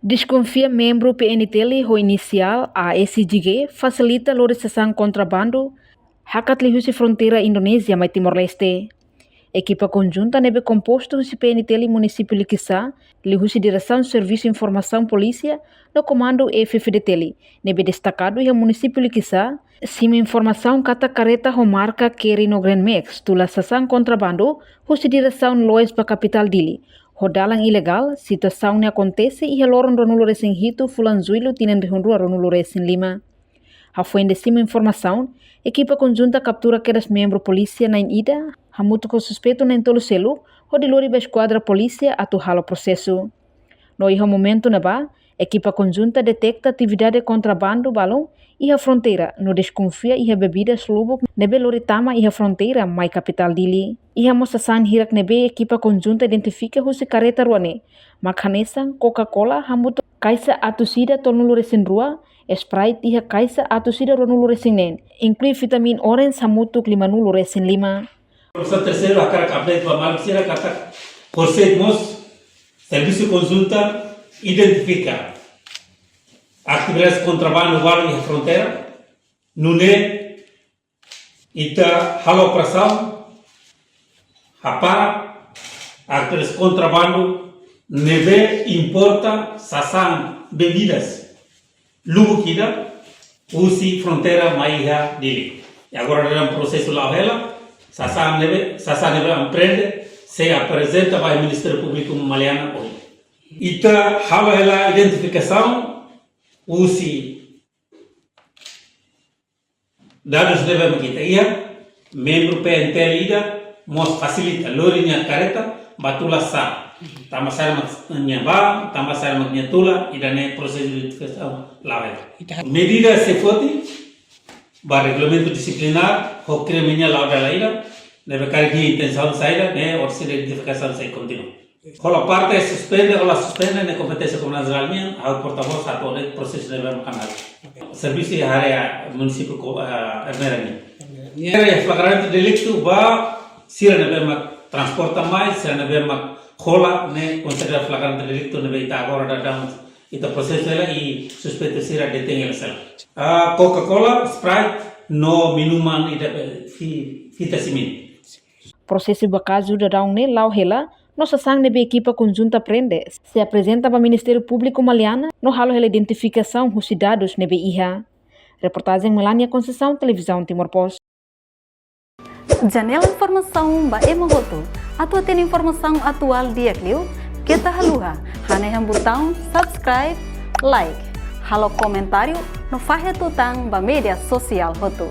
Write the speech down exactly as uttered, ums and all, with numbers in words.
Deskonfia membru P N T L ho inisiál A S J G fasilita lori sasán kontrabandu hakat liuhusi fronteira Indonézia mai Timor-Leste. Ekipa konjunta ne'ebé kompostu husi P N T L munisípiu Likisá, liuhusi Diresaun Servisu Informasaun Polísia no Komandu F F D T L, ne'ebé destakadu iha munisípiu Likisá, simu informasaun katak kareta ho marka Carry no Grand Max tula sasán kontrabandu husi diresaun Loes ba kapitál Dili ho dalan ilegál. Situasaun ne'e akontese iha loron ruanulu resin hitu fulan Jullu tinan rihun rua ruanulu resin lima. Hafoin de simu informasaun, ekipa konjunta kaptura kedas membru polísia na'in ida, hamutuk ho suspeitu na'in tolu seluk, hodi lori ba eskuadra polísia atu halo prosesu. No iha momentu ne'ebá, ekipa konjunta deteta atividade kontrabandu balun iha fronteira, no deskonfia iha bebidas lubuk ne'ebé lori tama iha fronteira mai kapitál Dili. Iha mós sasán hirak ne'ebé ekipa konjunta identifika husi kareta rua ne'e, mak hanesan Coca-Cola hamutuk kaixa atus ida tolunulu resin rua, Sprite iha kaixa atus ida ruanulu resin neen, inklui vitamin orange hamutuk limanulu resin lima. Profesór Terceiro hakarak update ba maluk sira katak, horisehik mós servisu konjunta identifika atividades kontrabandu balu iha fronteira, nune'e ita halo operasaun, hapara atividades kontrabandu ne'ebé importa sasán bebidas lubuk ida husi fronteira mai iha Dili. I agora daudaun prosesu la'o hela, sasán ne'ebé, sasán ne'ebé apreende sei aprezenta ba Ministériu Públiku Maliana ohin. Ita halo hela identifikasaun husi dadus ne'ebé mak ita iha, membru P N T L ida mós fasilita lori nia kareta ba tula sasán. Tanba sasán mak nia bá, tanba sasán mak nia tula, ida-ne'e prosesu identifikasaun la'o hela. Ita ha- Medida sei foti ba regulamentu disiplinár ho krime nian la'o dala ida, ne'ebé karik nia intensaun saida, ne'e orsida identifikasaun sei kontinua. Hola parte suspende, hola suspende, ne'e kompeténsia Komandu Jerál nian, ha'u portavós atu hodi prosesu ne'ebé mak halo. Servisu iha área munisípiu ko, eh, Ermera nian. Nian. Área flagrante deliktu ba sira ne'ebé mak transporta mai, sira ne'ebé mak hola, ne'e konsidera flagrante deliktu ne'ebé ita agora daudaun ita prosesu hela i suspeitu sira detein hela sira. Ah, Coca-Cola, Sprite, no minuman ida, eh, vi-, vitamin. Prosesu ba kazu daudaun ne'e la'o hela, no sasán ne'ebé ekipa konjunta prende sei aprezenta ba Ministériu Públiku Maliana, no halo hela identifikasaun husi dadus ne'ebé iha. Reportajen Melania Conceição, Televizaun Timor Post. Janela informasaun ba ema hotu. Atu hatene informasaun atuál di'ak liu, keta haluha hanehan butaun subscribe, like, halo komentáriu, no fahe tutan ba média sosiál hotu.